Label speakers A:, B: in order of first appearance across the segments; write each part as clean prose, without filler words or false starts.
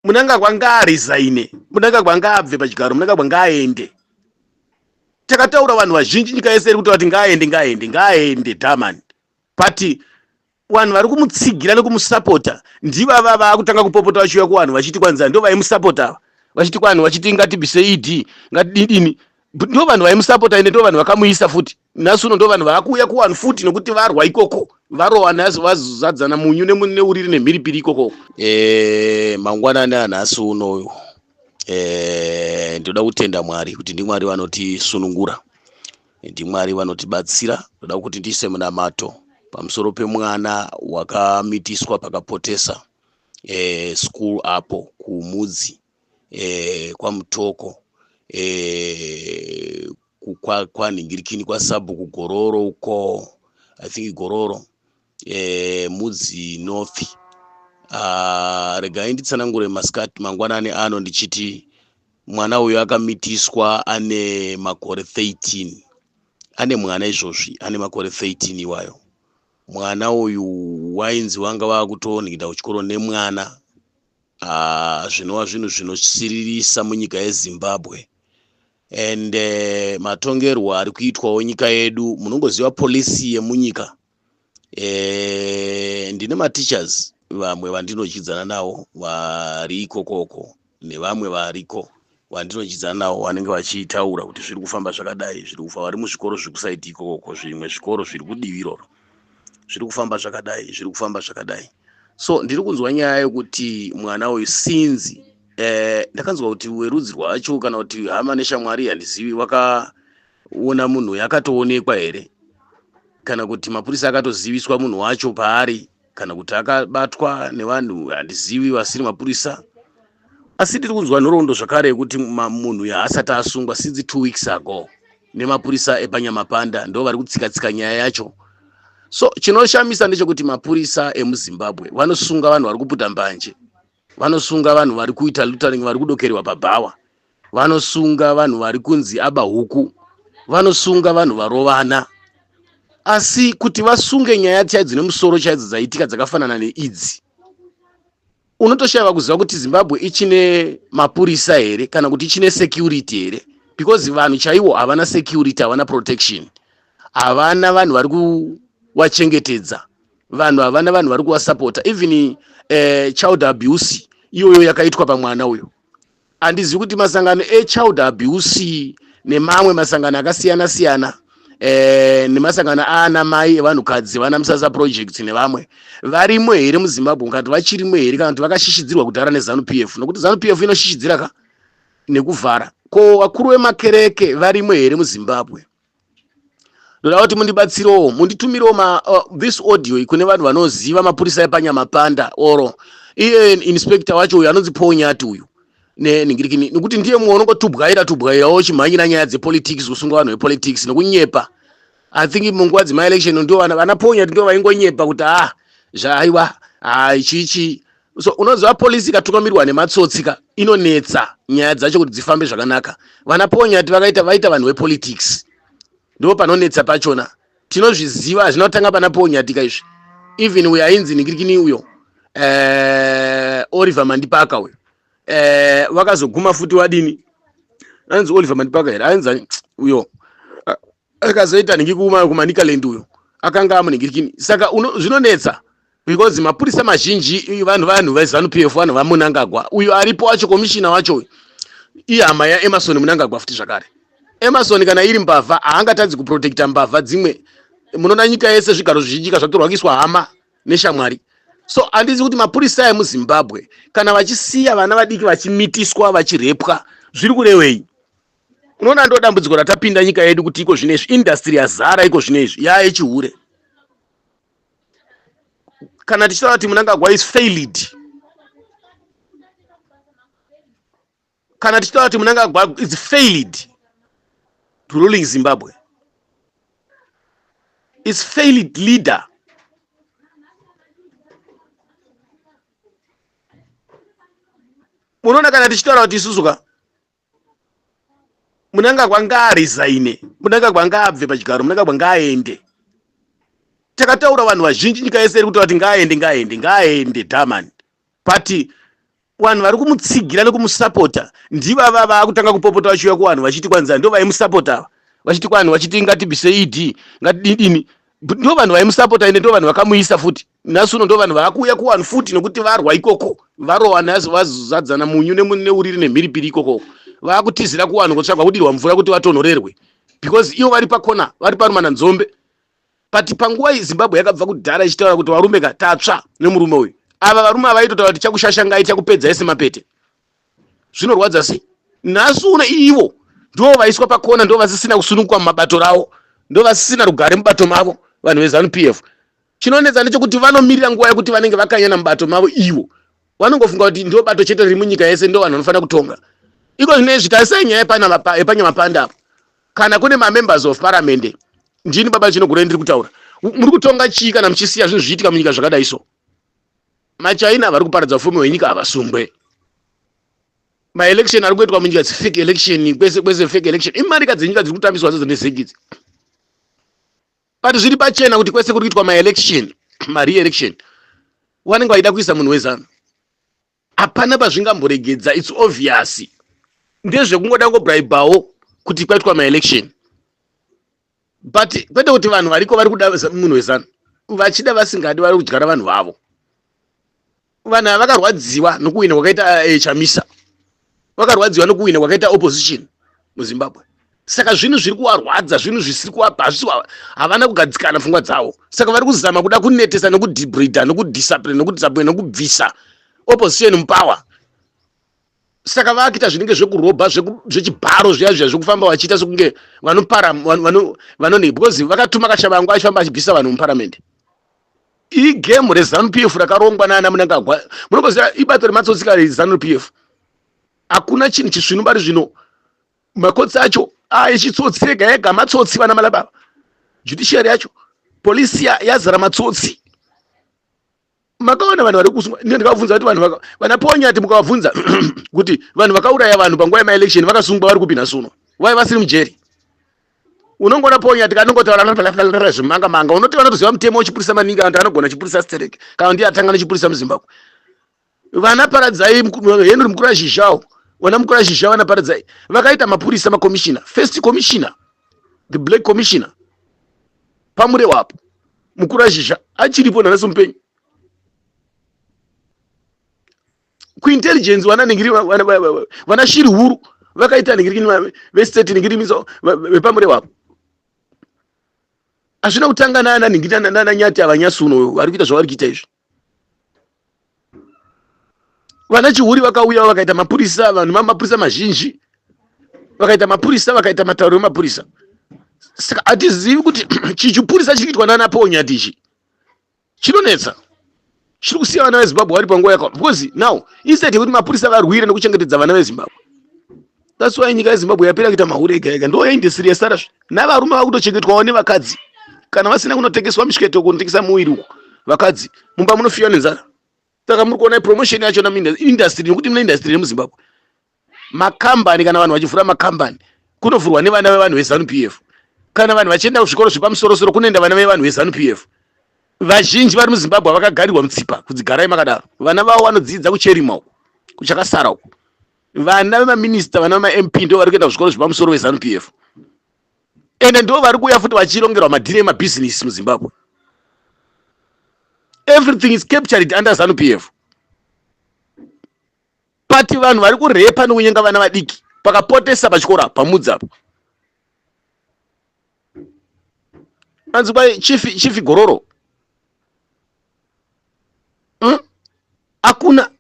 A: Mnangagwa ngaaresign, Mnangagwa ngaabve pachigaro, Mnangagwa ngaaende. Takataura vanhu vazhinji nyika yese iri kutaura kuti ngaaende, ngaaende, ngaaende Daman. But vanhu vari kumutsigira nekumusapota ndivava vaakutanga kupopota vachiuya kuvanhu vachiti kwanzi ndo vaimusapota ava vachiti kwanhu vachiti ngatibvise ED ngatididini ndo vanhu vaimusapota ende ndo vanhu vakamuisa futi nhasi uno ndo vanhu vaakuuya kuvanhu futi nokuti varwa ikoko varowa nhasi vazadzana munyu neuriri nemhiripiri ikoko. E, mangwanani anhasi unoyu e, ndoda kutenda Mwari kuti ndiMwari vanotisunungura, ndiMwari vanotibatsira. Ndoda kuti ndiise munamato pamusoro pemwana wakamitiswa pakapotesa e, school apo kuMudzi e, kwaMutoko e, kwanhingirikini kwasabhuku Gororo uko, I think Gororo e, Mudzi North. Regai nditsanangure masikati mangwanani ano ndichiti mwana uyu akamitiswa ane makore 13, ane mwana izvozvi ane makore 13 iwayo. Mwana uyu wainzi wanga vakutonhinda kuchikoro nemwana, zvinova zvinhu zvinosiririsa munyika yeZimbabwe. And matongerwo ari kuitwawo nyika yedu, munongoziva polisi yemunyika. Ndine mateachers vamwe vandinodyidzana navo vari ikokoko nevamwe variko vandinodyidzana navo vanenge vachitaura kuti zviri kufamba zvakadai, zviri kufamba vari muzvikoro zviri kusaidi ikokoko, zvimwe zvikoro zviri kudivi iroro zviri kufamba zvakadai, zviri kufamba zvakadai. So ndiri kunzwa nyaya yekuti mwana uyu sinzi ndakanzwa kuti werudzi rwacho kana kuti hama neshamwari handizivi vakaona munhu uyu akatoonekwa here, kana kuti mapurisa akatoziviswa munhu wacho paari, kana kuti akabatwa nevanhu handizivi vasiri mapurisa. Asi ndiri kunzwa nhoroondo zvakare yekuti munhu uyu haasati asungwa since 2 weeks ago nemapurisa epaNyamapanda ndo vari kutsika-tsika nyaya yacho. So chinoshamisa ndechekuti mapurisa emuZimbabwe vanosunga vanhu vari kuputa mbanje, vanosunga vanhu vari kuita loitering, vari kudokerewa pabhawa, vanosunga vanhu vari kunzi aba huku, vanosunga vanhu varovana. Asi kuti vasunge nyaya chaidzo nemusoro chaidzo dzaitika dzakafanana neidzi, unotoshaiwa kuziva kuti Zimbabwe ichine mapurisa here kana kuti ichine security here, because vanhu chaiwo havana security, havana protection, havana vanhu vari kuvachengetedza, vanhu havana vanhu vari kuvasapota. Even child abuse iyoyo yakaitwa pamwana uyo, handizivi kuti masangano echild abuse nemamwe masangano akasiyana siyana nemasangano aana mai evanhukadzi vana Musasa Project nevamwe varimo here muZimbabwe, kana kuti vachirimo here, kana kuti vakashishidzirwa kudhara neZANU PF, nokuti ZANU PF inoshishidzira ka nekuvhara. Ko vakuru vemakereke varimo here muZimbabwe? Ndoda kuti mundibatsirewo, munditumirewo this audio kune vanhu vanoziva mapurisa epaNyamapanda oro iye inspector wacho uyu anonzi Paul Nyati uyu nenhingirikini, nekuti ndiye mumwe unongotubwaira tubwairawo chimhanyira nyaya dzepolitics, kusunga vanhu vepolitics nokunyepa. I think munguva dzemaelection ndo vana Paul Nyati ndo vaingonyepa kuti ah zvaiwa ah chichi. So unoziva polisi ikatungamirirwa nematsotsi ka inonetsa nyaya dzacho kuti dzifambe zvakanaka. Vana Paul Nyati vakaita vaita vanhu vepolitics, ndo panonetsa pachona. Tinozviziva, hazvina kutanga pana Paul Nyati ka izvi. Even uyo ainzi ningirikini uyo Oliver Mandipaka uyo vakazoguma futi wadini, anzi Oliver Mandipaka here, ainzi uyo akazoita ningi kuManicaland uyo akanga amuningirikini. Saka zvinonetsa because mapurisa mazhinji vanhu veZANU PF, vanhu vaMunangagwa. Uyo aripo wacho komishina wacho uyu ihama yaEmerson Munangagwa futi zvakare. Emerson kana iri mbavha haangatadzi kuprotecta mbavha dzimwe. Munoona nyika yese zvigaro zvizhinji zvatorwa kuiswa hama neshamwari. So handizi kuti mapurisa emuZimbabwe kana vachisiya vana vadiki vachimitiswa vachirepwa zviri kurevei. Unoona ndo dambudziko ratapinda nyika yedu kuti iko zvino izvi industry yazara iko zvino izvi yaayechihure. Kana tichitaura kuti Mnangagwa is failed, kana tichitaura kuti Mnangagwa is failed to ruling Zimbabwe, is failed leader. Munoona kana tichitaura kuti isusu ka Mnangagwa ngaaresign, Mnangagwa ngaabve pachigaro, Mnangagwa ngaaende. Takataura vanhu vazhinji nyika yese iri kutaura kuti ngaaende, ngaaende, ngaaende Daman. But Vanhu vari kumutsigira nekumusapota ndivava vaakutanga kupopota vachiuya kuvanhu vachiti kwanzi ndo vaimusapota ava, vachiti kwanhu vachiti ngatibvise ED, ngatididini. Ndo vanhu vaimusapota, ende ndo vanhu vakamuisa futi. Nhasi uno ndo vanhu vaakuuya kuvanhu futi nokuti varwa ikoko, varowa nhasi, vazadzana munyu neuriri nemhiripiri ikoko, vaakutizira kuvanhu kutsvagwa kudirwa mvura kuti vatonhorerwe, because ivo vari pakona, vari parumana nzombe. But panguva iyi Zimbabwe yakabva kudhara ichitaura kuti varume ka, tatsva nemurume uyu. Ava varume avaitotaura kuti chakushashangai, chakupedzai semapete. Zvinorwadza sei nhasi uno ivo ndo vaiswa pakona, ndo vasisina kusununguka mumabato ravo, ndo vasisina rugare mubato mavo, vanhu veZANU PF. Chinonetsa ndechekuti vanomirira nguva yekuti vanenge vakanyana mubato mavo. Ivo vanongofunga kuti ndo bato chete riri munyika yese, ndo vanhu vanofanira kutonga. Iko zvinezvi tarisai nyaya yepanyamapanda apo. Kana kune mamembers of parliament, ndini baba Chinogurei ndiri kutaura, muri kutonga chii kana muchisiya zvinhu zvichiitika munyika zvakadai? So maChina vari kuparadza upfumi hwenyika havasungwe. Maelection ari kuitwa munyika, fake election kwese kwese, fake election. Imarika dzenyika dziri kutambiswa dzodzo neZEC idzi, but zviri pachena kuti kwese kuri kuitwa maelection, mare-election, vanenge vaida kuisa munhu weZANU. Hapana pazvingamboregedza. It's obvious, ndezvekungoda kungobraibawo kuti kwaitwa maelection, but kwete kuti vanhu variko vari kuda munhu weZANU. Vachida vasingadi, vari kudyara vanhu vavo. Vanhu ava vakarwadziwa nokuwina kwakaita Chamisa, vakarwadziwa nokuwina kwakaita opposition muZimbabwe. Saka zvinhu zviri kuvarwadza, zvinhu zvisiri kuvapa, havana kugadzikana pfungwa dzavo. Saka vari kuzama kuda kunetesa nokudhibrida, nokudisapline, nokudisapline, nokubvisa opposition mupower. Saka vakuita zvinenge zvekurobha, zvechibharo zviya zviya, zvekufamba vachiita sekunge vanopara vanonei, because vakatuma Kashavangu achifamba achibvisa vanhu muparamende. Igame reZANU PF rakarongwa naana Mnangagwa. Munongoziva ibato rematsotsi ka reZANU PF. Hakuna chinhu chisvinu bari zvino. Makotsi acho aechitsotsi ega ega, matsotsi vana malababa. Judiciary yacho, polisi yazara matsotsi. Makaona vanhu vari kusungwa. Ndikavabvunza kuti vanhu vana Ponyati, mukavabvunza kuti vanhu vakauraya vanhu panguva yemaelection vakasungwa, vari kupi nhasi uno? Vai vasiri mujeri? Unongoona Ponyati kanongotaura zvimanga manga, unoti vanotoziva mutemo wechipurisa maningi, antu anogona chipurisa sterek, kana ndiye atanga nechipurisa muZimbabwe. Vana Paradzai, Henry Mukurazhizhawo, vana Mukurazhizha, vana Paradzai vakaita mapurisa, makomishina, first commissioner, the black commissioner paMurewapo, Mukurazhizha achiripo nanhasi mupenyu. Kuintelligence vana ningiri, vana Shiri Huru vakaita ningiri vestate, ningiri vepaMurewapo. Hazvina kutanga nana ningiri nana Nyati avanyasi uno vari kuita zvavari kuita izvi. Vana Chihuri vakauya vakaita mapurisa, vanhu mapurisa mazhinji vakaita mapurisa, vakaita matauro emapurisa. Saka hatizivi kuti chichipurisa chiri kuitwa nana Ponyati ichi chinonetsa, chiri kusiya vana veZimbabwe vari panguva yakaoma, because now instead yekuti mapurisa varwire nekuchengetedza vana veZimbabwe, that's why nyika yeZimbabwe yapera kuita mahure ega ega. Ndo industry yasara. Navarume vakutochengetwawo nevakadzi kana vasina kunotengeswa mishiketo, kunotengesa muviri uku. Vakadzi mumba munofiwa nenzara. Saka muri kuona promotion yacho naindustry, nekuti mune industry yemuZimbabwe, makambani. Kana vanhu vachivhura makambani, kunovhurwa nevana vevanhu veZANU PF. Kana vanhu vachienda kuzvikoro zvepamusorosoro, kunoenda vana vevanhu veZANU PF. Vazhinji vari muZimbabwe vakagarirwa mutsipa kunzi garai makadaro. Vana vavo vanodzidza kucherima uku, kuchakasara uku. Vana vemaminista, vana vemaMP ndo vari kuenda kuzvikoro zvepamusoro veZANU PF, ende ndo vari kuuya futi vachirongerwa madhiri emabhizinisi muZimbabwe. Everything is captured under ZANU PF, but vanhu vari kurepa nokunyenga vana vadiki pakapotesa pachikoro pamudzi apo, anzi kwai chief Gororo, Hakuna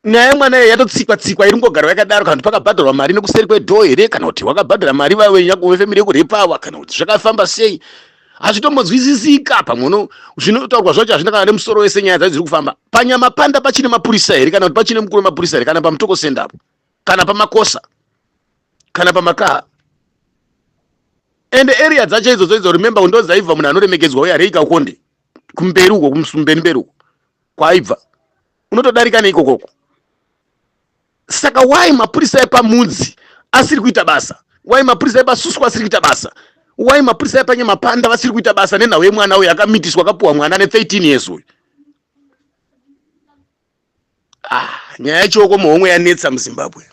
A: nyaya yemwana iye yatotsikwa tsikwa, iri kungogara yakadaro. Kana kuti pakabhadharwa mari nekuseri kwedhoo here, kana kuti wakabhadhara mari vefamily yekurepawa, kana kuti zvakafamba sei, hazvitombonzwisisika. Pamwe zvinotaurwa zvacho hazvina kana nemusoro wese. Nyaya dzacho dziri kufamba panyamapanda, pachine mapurisa here, kana kuti pachine mukuru wemapurisa here, kana paMutoko sendapo, kana pamakosa, kana pamakaha? Ende area dzacho idzodzo idzo, remember, ndo dzaibva munhu anoremekedzwa uye areika konde kumberi uko, kumberi mberi uko kwaibva, unotodarika neikokoko. Saka why mapurisa epamudzi asiri kuita basa? Why mapurisa epaSuswa asiri kuita basa? Why mapurisa epanyamapanda vasiri kuita basa nenhau yemwana uyu akamitiswa, akapuhwa mwana ne13 years uyu? Ah, nyaya yachioko muhomwe yanetsa muZimbabwe,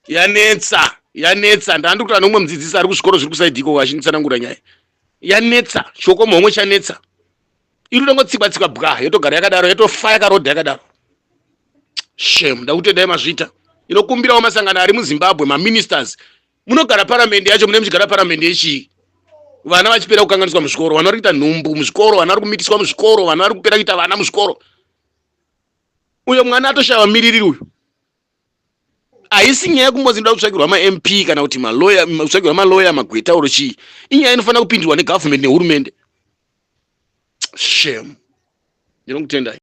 A: yanetsa, yanetsa. Ndandi kuti anomwe mudzidzisi ari kuzvikoro zviri kusaidi ikoko achinditsanangura nyaya yanetsa. Chioko muhomwe chanetsa, iri kutongotsikwa tsikwa bwa, yotogara yakadaro, yatofa yakarodha yakadaro. Shem, ndakutendai mazvita. Inokumbirawo masangano ari muZimbabwe, maministers, munogara paramende yacho, mune muchigara paramende yechii, vana vachipera kukanganiswa muzvikoro, vana vari kuita nhumbu muzvikoro, vana vari kumitiswa muzvikoro, vana vari kupera kuita vana muzvikoro. Uyo mwana atoshaiwa miririri uyu. Haisi nyaya yekumbonzi ndoda kutsvakirwa maMP kana kuti maloya, kutsvakirwa maloya, magweta oro chii. Inyaya inofanira kupindirwa negovernment, nehurumende. Shem, ndinokutendai.